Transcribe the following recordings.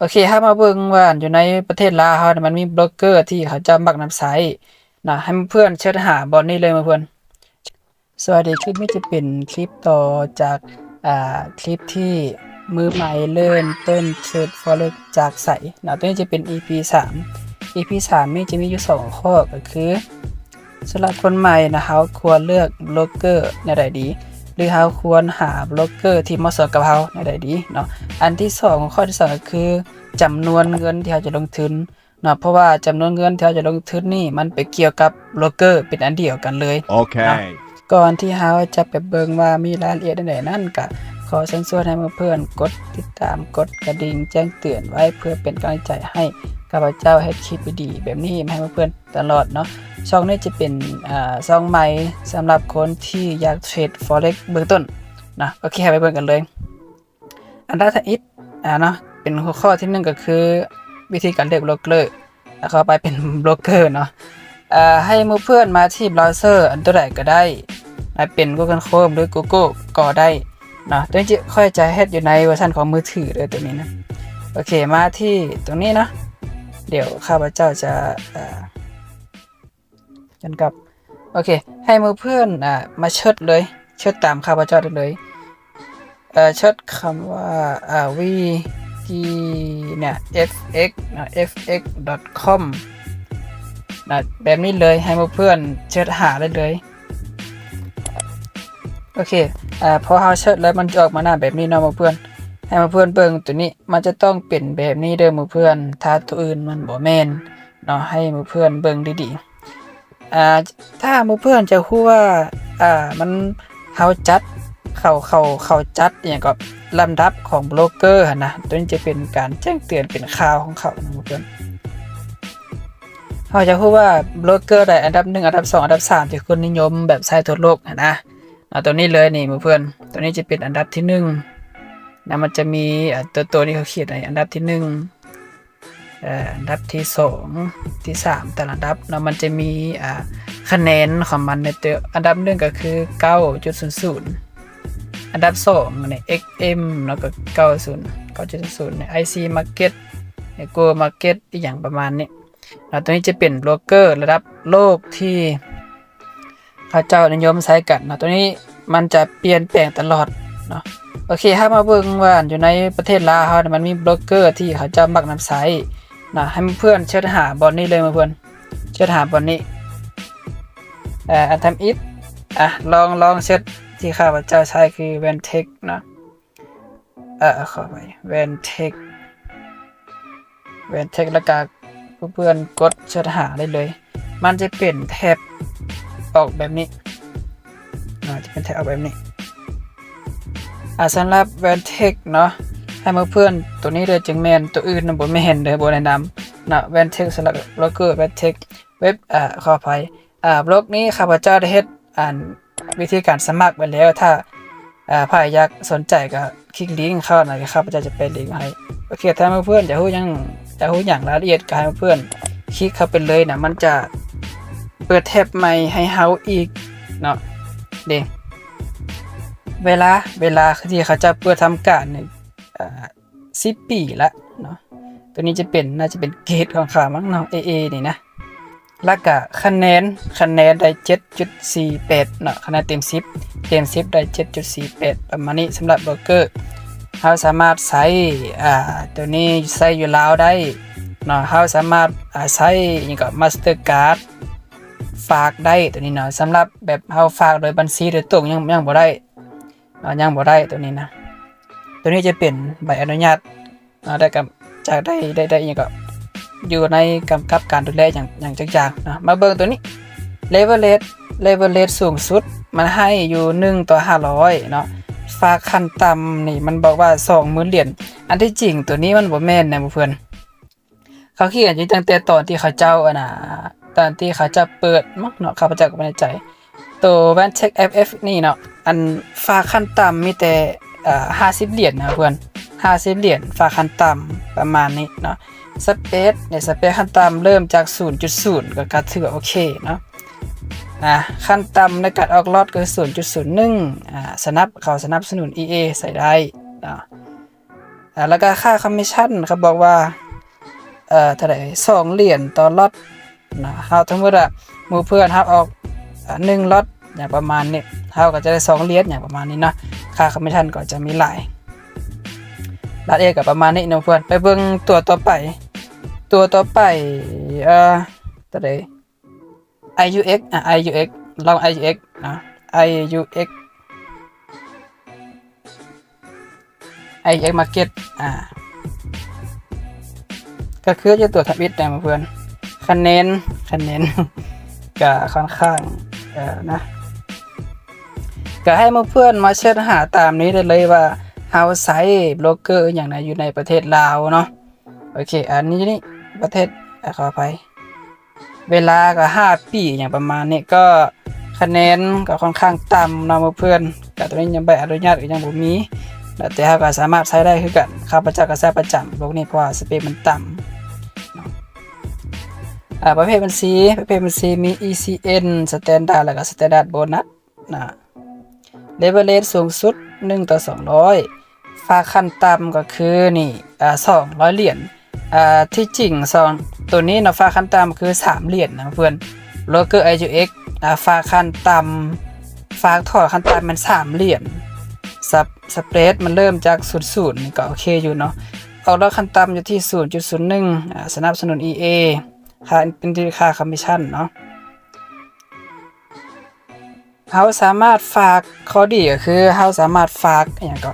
ໂອເຄ ເຮົາມາເບິ່ງວ່າຢູ່ໃນປະເທດລາວເຮົານີ້ ມັນມີໂບຣກເກີທີ່ເຂົາເຈົ້າມັກນຳໃຊ້ເນາະ. ໃຫ້ເພື່ອນເຊີດຫາບ່ອນນີ້ເລີຍເພື່ອນ. ສະຫວັດດີ, ຄລິບນີ້ຈະເປັນຄລິບຕໍ່ຈາກ ອ່າ ຄລິບທີ່ມືໃໝ່ເລີ່ມຕົ້ນເທຣດ Forex ຈາກໃສເນາະ. ຕົວນີ້ຈະເປັນ ອີ ພີ ສາມ ອີ ພີ ສາມນີ້ຈະມີຢູ່ສອງຂໍ້ ກໍຄື ສຳລັບຄົນໃໝ່ນະ ເຮົາຄວນເລືອກໂບຣກເກີແນວໃດດີ ຫຼື ເຮົາຄວນຫາໂບຣກເກີທີ່ເໝາະສົມກັບເຮົາແນວໃດດີເນາະ. ອັນທີສອງ ຂໍ້ທີສອງ ກໍຄືຈຳນວນເງິນທີ່ເຮົາຈະລົງທຶນເນາະ, ເພາະວ່າຈຳນວນເງິນທີ່ເຮົາຈະລົງທຶນນີ້ ມັນໄປກ່ຽວກັບໂບຣກເກີເປັນອັນດຽວກັນເລີຍ ໂອເຄ ເນາະ. ກ່ອນທີ່ເຮົາຈະໄປເບິ່ງວ່າມີລາຍລະອຽດແນວໃດນັ້ນ ກະຂໍເຊີນຊວນໃຫ້ເພື່ອນກົດຕິດຕາມ ກົດກະດິ່ງແຈ້ງເຕືອນໄວ້ ເພື່ອເປັນກຳລັງໃຈໃຫ້ຂ້າພະເຈົ້າເຮັດຄລິບດີໆແບບນີ້ມາໃຫ້ເພື່ອນ ຕະຫຼອດເນາະ. ຊ່ອງນີ້ຈະເປັນ ອ່າ ຊ່ອງໃໝ່ສຳລັບຄົນທີ່ຢາກເທຣດ Forex ເບື້ອງຕົ້ນນະ. ໂອເຄ ເຮົາໄປເບິ່ງກັນເລີຍ. ອັນດັບທຳອິດ ອ່າ ເນາະ ເປັນຫົວຂໍ້ທີໜຶ່ງ ກໍຄືວິທີການເລືອກໂບຣກເກີ ແລ້ວເຂົ້າໄປເປັນໂບຣກເກີເນາະ. ເອີ ໃຫ້ໝູ່ເພື່ອນມາທີ່ເບຣາວເຊີອັນຕົວໃດກໍໄດ້ ອາ ເປັນ Google Chrome ຫຼື Google ກໍໄດ້ເນາະ. ຕົວນີ້ຂ້ອຍຈະເຮັດຢູ່ໃນເວີຊັນຂອງມືຖືເດີ ຕົວນີ້ນະ. ໂອເຄ ມາທີ່ຕົວນີ້ເນາະ. ດຽວຂ້າພະເຈົ້າຈະ ເອີ ຍ້ອນກັບ. ໂອເຄ ໃຫ້ໝູ່ເພື່ອນ ອ່າ ມາເຊີດເລີຍ ເຊີດຕາມຂ້າພະເຈົ້າໄດ້ເລີຍ. ເອີ ເຊີດຄຳວ່າ ອ່າ ວີກີເນຍ ເອັຟເອັກ ເນາະ ເອັຟເອັກດອດຄອມ ນະ ແບບນີ້ເລີຍ. ໃຫ້ໝູ່ເພື່ອນເຊີດຫາໄດ້ເລີຍ. ໂອເຄ ອ່າ ພໍເຮົາເຊີດແລ້ວ ມັນຈະອອກມາໜ້າແບບນີ້ເນາະໝູ່ເພື່ອນ. ໃຫ້ໝູ່ເພື່ອນເບິ່ງຕົວນີ້ ມັນຈະຕ້ອງເປັນແບບນີ້ເດີໝູ່ເພື່ອນ, ຖ້າຕົວອື່ນມັນບໍ່ແມ່ນເນາະ. ໃຫ້ໝູ່ເພື່ອນເບິ່ງດີໆ. ອ່າ ຖ້າໝູ່ເພື່ອນຈະຮູ້ວ່າ ອ່າ ມັນ ເຮົາຈັດ ເຂົາ ເຂົາ ເຂົາຈັດອີ່ຫຍັງກໍ ລຳດັບຂອງໂບຣກເກີຫັ້ນນະ, ຕົວນີ້ຈະເປັນການແຈ້ງເຕືອນເປັນຂ່າວຂອງເຂົານະໝູ່ເພື່ອນ. ເຮົາຈະຮູ້ວ່າໂບຣກເກີໃດອັນດັບໜຶ່ງ ອັນດັບສອງ ອັນດັບສາມ ທີ່ຄົນນິຍົມແບບໃຊ້ທົ່ວໂລກຫັ້ນນະ. ເອົາຕົວນີ້ເລີຍນີ້ໝູ່ເພື່ອນ, ຕົວນີ້ຈະເປັນອັນດັບທີໜຶ່ງນະ. ມັນຈະມີ ອ່າ ຕົວ ຕົວທີ່ເຂົາຂຽນໃນອັນດັບທີໜຶ່ງ ເອີ ອັນດັບທີສອງ ທີສາມ ແຕ່ລະອັນດັບເນາະ ມັນຈະມີ ອ່າ ຄະແນນຂອງມັນໃນແຕ່ ອັນດັບໜຶ່ງກໍຄື ເກົ້າຈຸດສູນສູນ ອັນດັບສອງນີ້ ເອັກເອັມ ເນາະ ກໍ ເກົ້າສູນ ເກົ້າຈຸດສູນສູນ ໄອຊີມາເກັດ ໂກລມາເກັດ ອີ່ຫຍັງປະມານນີ້ເນາະ. ຕົວນີ້ຈະເປັນໂບຣກເກີລະດັບໂລກທີ່ ເຂົາເຈົ້ານິຍົມໃຊ້ກັນເນາະ. ຕົວນີ້ມັນຈະປ່ຽນແປງຕະຫຼອດເນາະ. ໂອເຄ ເຮົາມາເບິ່ງວ່າຢູ່ໃນປະເທດລາວເຮົານີ້ ມັນມີໂບຣກເກີທີ່ເຂົາເຈົ້າມັກນຳໃຊ້ເນາະ. ໃຫ້ເພື່ອນເຊີດຫາບ່ອນນີ້ເລີຍເພື່ອນ, ເຊີດຫາບ່ອນນີ້. ເອີ ອັນທຳອິດ ອ່າ ລອງ ລອງເຊີດທີ່ຂ້າພະເຈົ້າໃຊ້ຄື Vantex ເນາະ. ເອີ ຂໍອະໄພ Vantex Vantex ແລ້ວກະເພື່ອນກົດເສີດຫາໄດ້ເລີຍ. ມັນຈະເປັນແທັບອອກແບບນີ້ເນາະ, ຈະເປັນແທັບອອກແບບນີ້. ອາ ສຳລັບ Vantex ເນາະ ໃຫ້ໝູ່ເພື່ອນ ຕົວນີ້ເດີຈຶ່ງແມ່ນ, ຕົວອື່ນນະບໍ່ແມ່ນເດີ, ບໍ່ແນະນຳເນາະ. Vantex ສຳລັບໂບຣກເກີ Vantex ເວັບ ອາ ຂໍອະໄພ ອາ ບລັອກນີ້ຂ້າພະເຈົ້າໄດ້ເຮັດ ອັນ ວິທີການສະໝັກໄວ້ແລ້ວ. ຖ້າ ອາ ໃຜຢາກສົນໃຈກໍຄລິກລິ້ງເຂົ້ານະ, ຂ້າພະເຈົ້າຈະແປະລິ້ງໃຫ້. ໂອເຄ ຖ້າໝູ່ເພື່ອນຢາກຮູ້ຫຍັງ ຢາກຮູ້ຫຍັງລາຍລະອຽດ ກໍໃຫ້ໝູ່ເພື່ອນຄລິກເຂົ້າໄປເລີຍນະ, ມັນຈະເປີດແທັບໃໝ່ໃຫ້ເຮົາອີກເນາະ. ເດ້ ເວລາ ເວລາທີ່ເຂົາເຈົ້າເປີດທຳການນີ້ ອາ ສິບປີລະເນາະ. ຕົວນີ້ຈະເປັນ ໜ້າຈະເປັນເກຣດຂອງເຂົາມັ້ງເນາະ ເອ ເອ ນີ້ນະ. ແລ້ວກະຄະແນນ ຄະແນນໄດ້ເຈັດຈຸດສີ່ແປດເນາະ, ຄະແນນເຕັມສິບ ເຕັມສິບໄດ້ເຈັດຈຸດສີ່ແປດ ປະມານນີ້. ສຳລັບໂບຣກເກີ ເຮົາສາມາດໃຊ້ ອາ ຕົວນີ້ໃຊ້ຢູ່ລາວໄດ້ເນາະ, ເຮົາສາມາດ ອາ ໃຊ້ຫຍັງກໍ Mastercard ຝາກໄດ້ຕົວນີ້ເນາະ. ສຳລັບແບບເຮົາຝາກໂດຍບັນຊີໂດຍຕົງ ຍັງ ຍັງບໍ່ໄດ້ເນາະ, ຍັງບໍ່ໄດ້ຕົວນີ້ນະ. ຕົວນີ້ຈະເປັນໃບອະນຸຍາດເນາະ, ໄດ້ກຳ ຈາກໄດ້ ໄດ້ ໄດ້ຫຍັງກໍ ຢູ່ໃນກຳກັບການດູແລຫຍັງ ຫຍັງຈັກຢ່າງເນາະ. ມາເບິ່ງຕົວນີ້ ເລເວີເຣດ ເລເວີເຣດສູງສຸດ ມັນໃຫ້ຢູ່ໜຶ່ງຕໍ່ຫ້າຮ້ອຍເນາະ, ຝາກຂັ້ນຕ່ຳນີ້ມັນບອກວ່າສອງໝື່ນຫຼຽນ. ອັນທີ່ຈິງຕົວນີ້ມັນບໍ່ແມ່ນນະໝູ່ເພື່ອນ. ເຂົາຂຽນຢູ່ຕັ້ງແຕ່ຕອນທີ່ເຂົາເຈົ້າ ອັນນ່າ ຕອນທີ່ເຂົາເຈົ້າເປີດມັ້ງເນາະ, ຂ້າພະເຈົ້າກໍບໍ່ແນ່ໃຈ. ໂຕ Vantex ເອັຟເອັຟ ນີ້ເນາະ ອັນຝາກຂັ້ນຕ່ຳມີແຕ່ ເອີ ຫ້າສິບຫຼຽນນະເພື່ອນ, ຫ້າສິບຫຼຽນ ຝາກຂັ້ນຕ່ຳປະມານນີ້ເນາະ. ສະເປດ ເນຍ ສະເປດຂັ້ນຕ່ຳເລີ່ມຈາກສູນຈຸດສູນ ກໍ ກໍຖືວ່າໂອເຄເນາະ. ອາ ຂັ້ນຕ່ຳໃນການອອກລອດກໍຄືສູນຈຸດສູນໜຶ່ງ ອາ ສະໜັບ ເຂົາສະໜັບສະໜູນ ອີ ເອ ໃຊ້ໄດ້ເນາະ. ອ່າ ແລ້ວກໍຄ່າຄອມມິດຊັນ ເຂົາບອກວ່າ ເອີ ເທົ່າໃດ ສອງຫຼຽນຕໍ່ລັອດນະ. ເຮົາ ສົມມຸດວ່າໝູ່ເພື່ອນເຮົາອອກ ເອີ ໜຶ່ງລັອດ ຫຍັງປະມານນີ້ ເຮົາກໍຈະໄດ້ສອງຫຼຽນ ຫຍັງປະມານນີ້ເນາະ. ຄ່າຄອມມິດຊັນກໍຈະມີຫຼາຍ ລາຍລະອຽດກໍປະມານນີ້ເນາະເພື່ອນ. ໄປເບິ່ງຕົວຕໍ່ໄປ ຕົວຕໍ່ໄປ ເອີ ຕົວໃດ? ໄອຢູເອັກ ອ່າ ໄອຢູເອັກ ລອງ ໄອຢູເອັກ ນະ ໄອຢູເອັກ ໄອຢູເອັກ ມາເກັດ ອ່າ ກໍຄືຈະຕົວທຳອິດນະເພື່ອນ. ຄະແນນ ຄະແນນກໍຄ່ອນຂ້າງ ເອີ ນະ ກໍໃຫ້ໝູ່ເພື່ອນມາເສີດຫາຕາມນີ້ໄດ້ເລີຍວ່າ ເຮົາໃຊ້ໂບຣກເກີອີ່ຫຍັງນະ ຢູ່ໃນປະເທດລາວເນາະ. ໂອເຄ ອັນນີ້ ນີ້ປະເທດ ອາ ຂໍອະໄພ ເວລາກໍຫ້າປີ ຫຍັງປະມານນີ້. ກໍຄະແນນກໍຄ່ອນຂ້າງຕ່ຳເນາະໝູ່ເພື່ອນ. ກໍຕົວນີ້ຍັງໃບອະນຸຍາດກໍຍັງບໍ່ມີ ແຕ່ເຮົາກໍສາມາດໃຊ້ໄດ້ຄືກັນ. ຂ້າພະເຈົ້າກໍໃຊ້ປະຈຳໂລກນີ້ ເພາະວ່າສະເປກມັນຕ່ຳເນາະ. ອາ ປະເພດບັນຊີ ປະເພດບັນຊີມີ ອີຊີເອັນ ສະແຕນດາດ ແລ້ວກໍສະແຕນດາດໂບນັດ ນະ. ເລເວີເຣຈສູງສຸດ ໜຶ່ງຕໍ່ສອງຮ້ອຍ ຝາກຂັ້ນຕ່ຳກໍຄືນີ້ ອາ ສອງຮ້ອຍຫຼຽນ. ອາ ທີ່ຈິງສອງ ໂຕນີ້ເນາະ ຝາກຂັ້ນຕ່ຳຄືສາມຫຼຽນນະເພື່ອນ. ໂບຣກເກີ ໄອຢູເອັກ ອາ ຝາກຂັ້ນຕ່ຳ ຝາກຖອນຂັ້ນຕ່ຳແມ່ນສາມຫຼຽນ. ສະ ສະເປຣດມັນເລີ່ມຈາກສູນສູນ ນີ້ກໍໂອເຄຢູ່ເນາະ. ອອກດອກຂັ້ນຕ່ຳຢູ່ທີ່ສູນຈຸດສູນໜຶ່ງ ອາ ສະໜັບສະໜູນ ອີເອ ຄ່າ ເປັນທີ່ຄ່າຄອມມິດຊັນເນາະ. ເຮົາສາມາດຝາກ ຂໍ້ດີກໍຄືເຮົາສາມາດຝາກ ອີ່ຫຍັງກໍ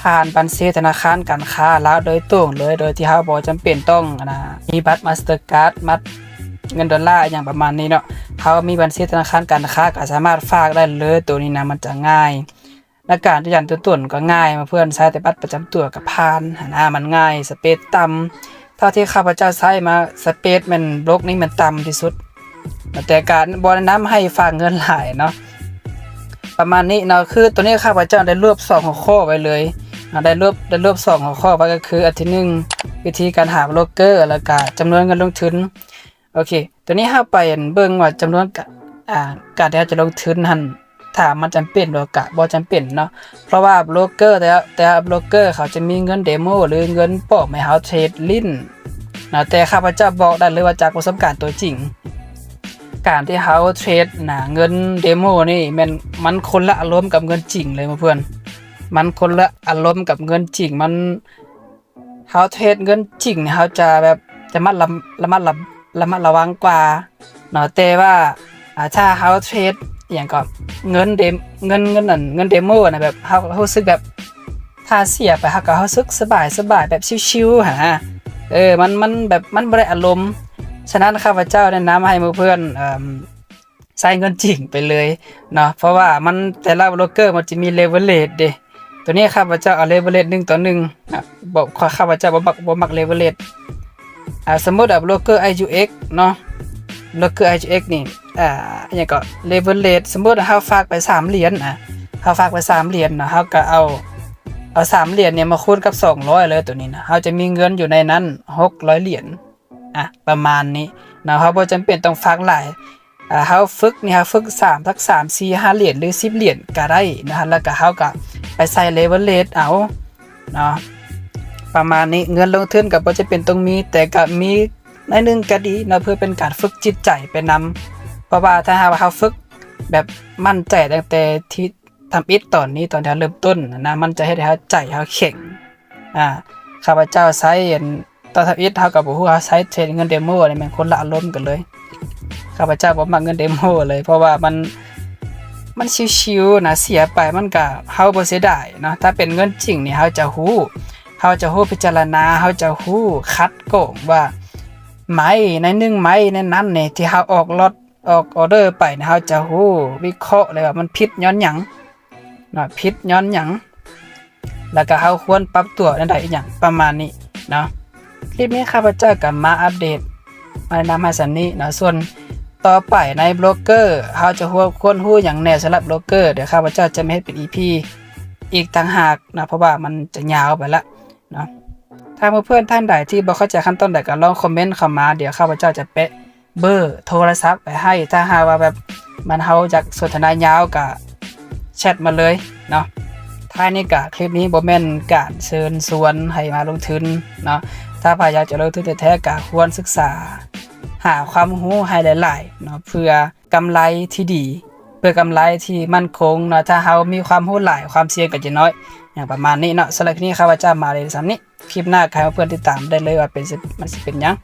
ຜ່ານບັນຊີທະນາຄານການຄ້າລາວໂດຍຕົງເລີຍ ໂດຍທີ່ເຮົາບໍ່ຈຳເປັນຕ້ອງ ອັນນະ ມີບັດມາສເຕີກາດ ບັດເງິນໂດລາ ອີ່ຫຍັງປະມານນີ້ເນາະ. ເຮົາມີບັນຊີທະນາຄານການຄ້າກໍສາມາດຝາກໄດ້ເລີຍ. ໂຕນີ້ນະ ມັນຈະງ່າຍ ໃນການຢືນຢັນຕົວຕົນກໍງ່າຍ ເມື່ອເພື່ອນໃຊ້ແຕ່ບັດປະຈຳຕົວກໍຜ່ານຫັ້ນນະ ມັນງ່າຍ. ສະເປຣດຕ່ຳ ເທົ່າທີ່ຂ້າພະເຈົ້າໃຊ້ມາ ສະເປຣດແມ່ນ ໂບຣກນີ້ແມ່ນຕ່ຳທີ່ສຸດ ແຕ່ກໍບໍ່ແນະນຳໃຫ້ຝາກເງິນຫຼາຍເນາະ ປະມານນີ້ເນາະ. ຄືໂຕນີ້ຂ້າພະເຈົ້າໄດ້ລວບສອງຫົວຂໍ້ໄວ້ເລີຍ ໄດ້ລວບ ໄດ້ລວບສອງຫົວຂໍ້ໄວ້ ກໍຄືອັນທີໜຶ່ງ ວິທີການຫາໂບຣກເກີ ແລ້ວກໍຈຳນວນເງິນລົງທຶນ. ໂອເຄ ຕົວນີ້ເຮົາໄປເບິ່ງວ່າຈຳນວນກະ ອາ ການທີ່ເຮົາຈະລົງທຶນຫັ້ນ ຖ້າມັນຈຳເປັນບໍ່ ກະບໍ່ຈຳເປັນເນາະ ເພາະວ່າໂບຣກເກີ ແຕ່ ແຕ່ໂບຣກເກີເຂົາຈະມີເງິນເດໂມ ຫຼື ເງິນປອມໃຫ້ເຮົາເທຣດຫຼິ້ນນະ. ແຕ່ຂ້າພະເຈົ້າບອກໄດ້ເລີຍວ່າຈາກປະສົບການຕົວຈິງ ການທີ່ເຮົາເທຣດນະ ເງິນເດໂມນີ້ແມ່ນມັນຄົນລະອາລົມກັບເງິນຈິງເລີຍເພື່ອນ. ມັນຄົນລະອາລົມກັບເງິນຈິງ ມັນ ເຮົາເທຣດເງິນຈິງນີ້ ເຮົາຈະແບບ ຈະມັດລະ ລະມັດລະ ລະມັດລະວັງກວ່າເນາະ. ແຕ່ວ່າ ອາ ຖ້າເຮົາເທຣດ ອີ່ຫຍັງກໍ ເງິນເດ ເງິນ ເງິນນັ້ນ ເງິນເດໂມນະ ແບບເຮົາ ເຮົາຮູ້ສຶກແບບ ຖ້າເສຍໄປເຮົາກໍຮູ້ສຶກສະບາຍໆ ແບບຊິວໆ ຫັ້ນນະ. ເອີ ມັນ ມັນແບບ ມັນບໍ່ໄດ້ອາລົມ. ສະນັ້ນ ຂ້າພະເຈົ້າແນະນຳໃຫ້ໝູ່ເພື່ອນ ເອີ່ມ ໃຊ້ເງິນຈິງໄປເລີຍເນາະ ເພາະວ່າມັນ ແຕ່ລະໂບຣກເກີມັນຈະມີເລເວີເຣຈເດ້. ໂຕນີ້ຂ້າພະເຈົ້າເອົາເລເວີເຣຈໜຶ່ງຕໍ່ໜຶ່ງນະ ບໍ່ ຂ້າພະເຈົ້າບໍ່ມັກ ບໍ່ມັກເລເວີເຣຈ. ອາ ສົມມຸດວ່າໂບຣກເກີ ໄອຢູເອັກ ເນາະ ໂບຣກເກີ ໄອຢູເອັກ ນີ້ ອາ ອີ່ຫຍັງກໍ ເລເວີເຣຈ ສົມມຸດວ່າເຮົາຝາກໄປສາມຫຼຽນ ອາ ເຮົາຝາກໄປສາມຫຼຽນເນາະ ເຮົາກໍເອົາ ເອົາສາມຫຼຽນນີ້ມາຄູນກັບສອງຮ້ອຍເລີຍ. ໂຕນີ້ນະ ເຮົາຈະມີເງິນຢູ່ໃນນັ້ນຫົກຮ້ອຍຫຼຽນ ອາ ປະມານນີ້ເນາະ. ເຮົາບໍ່ຈຳເປັນຕ້ອງຝາກຫຼາຍ ອາ ເຮົາຝຶກນີ້ ເຮົາຝຶກສາມ ສັກສາມ ສີ່ ຫ້າຫຼຽນ ຫຼື ສິບຫຼຽນກໍໄດ້ນະ ແລ້ວກໍເຮົາກໍໄປໃສ່ເລເວີເຣຈເອົາເນາະ ປະມານນີ້. ເງິນລົງທຶນກໍບໍ່ຈຳເປັນຕ້ອງມີ ແຕ່ກໍມີໜ້ອຍໜຶ່ງກໍດີເນາະ ເພື່ອເປັນການຝຶກຈິດໃຈໄປນຳ ເພາະວ່າຖ້າຫາກວ່າເຮົາຝຶກແບບໝັ້ນໃຈຕັ້ງແຕ່ທີ່ ທຳອິດຕອນນີ້ ຕອນທີ່ເຮົາເລີ່ມຕົ້ນນະ ມັນຈະເຮັດໃຫ້ເຮົາໃຈເຮົາແຂງ. ອາ ຂ້າພະເຈົ້າໃຊ້ອັນ ຕອນທຳອິດເຮົາກໍບໍ່ຮູ້ ເຮົາໃຊ້ເທຣດເງິນເດໂມນີ້ແມ່ນຄົນລະອາລົມກັນເລີຍ. ຂ້າພະເຈົ້າບໍ່ມັກເງິນເດໂມເລີຍ ເພາະວ່າມັນ ມັນຊິວໆນະ ເສຍໄປມັນກະ ເຮົາບໍ່ເສຍດາຍເນາະ. ຖ້າເປັນເງິນຈິງນີ້ເຮົາຈະຮູ້ ເຮົາຈະຮູ້ພິຈາລະນາ ເຮົາຈະຮູ້ຄັດກອງວ່າໄມ້ໃນໜຶ່ງໄມ້ໃນນັ້ນນີ້ ທີ່ເຮົາອອກລັອດ ອອກອໍເດີໄປນີ້ ເຮົາຈະຮູ້ວິເຄາະເລີຍວ່າມັນຜິດຍ້ອນຫຍັງເນາະ ຜິດຍ້ອນຫຍັງ ແລ້ວກໍເຮົາຄວນປັບຕົວແນວໃດອີ່ຫຍັງປະມານນີ້ເນາະ. ຄລິບນີ້ຂ້າພະເຈົ້າກໍມາອັບເດດ ມາແນະນຳໃຫ້ສ່ຳນີ້ເນາະ. ສ່ວນຕໍ່ໄປໃນໂບຣກເກີ ເຮົາຈະຄວນຮູ້ຫຍັງແດ່ສຳລັບໂບຣກເກີ ດຽວຂ້າພະເຈົ້າຈະມາເຮັດເປັນອີພີອີກຕ່າງຫາກເນາະ ເພາະວ່າມັນຈະຍາວໄປລະ ເນາະ. ຖ້າໝູ່ເພື່ອນທ່ານໃດທີ່ບໍ່ເຂົ້າໃຈຂັ້ນຕອນໃດກໍລອງຄອມເມັນເຂົ້າມາ ດຽວຂ້າພະເຈົ້າຈະແປະເບີໂທລະສັບໄວ້ໃຫ້. ຖ້າຫາກວ່າແບບມັນ ເຮົາຢາກສົນທະນາຍາວກໍແຊັດມາເລີຍເນາະ. ທ້າຍນີ້ກະ ຄລິບນີ້ບໍ່ແມ່ນການເຊີນຊວນໃຫ້ມາລົງທຶນເນາະ. ຖ້າໃຜຢາກຈະລົງທຶນແທ້ໆ ກະຄວນສຶກສາຫາຄວາມຮູ້ໃຫ້ຫຼາຍໆເນາະ ເພື່ອກຳໄລທີ່ດີ ເພື່ອກຳໄລທີ່ໝັ້ນຄົງເນາະ. ຖ້າເຮົາມີຄວາມຮູ້ຫຼາຍ ຄວາມສ່ຽງກໍຈະນ້ອຍ ຫຍັງປະມານນີ້ເນາະ. ສຳລັບຄລິບນີ້ ຂ້າພະເຈົ້າມາໄດ້ສ່ຳນີ້. ຄລິບໜ້າ ໃຫ້ເພື່ອນຕິດຕາມໄດ້ເລີຍວ່າເປັນ ມັນຊິເປັນຫຍັງ.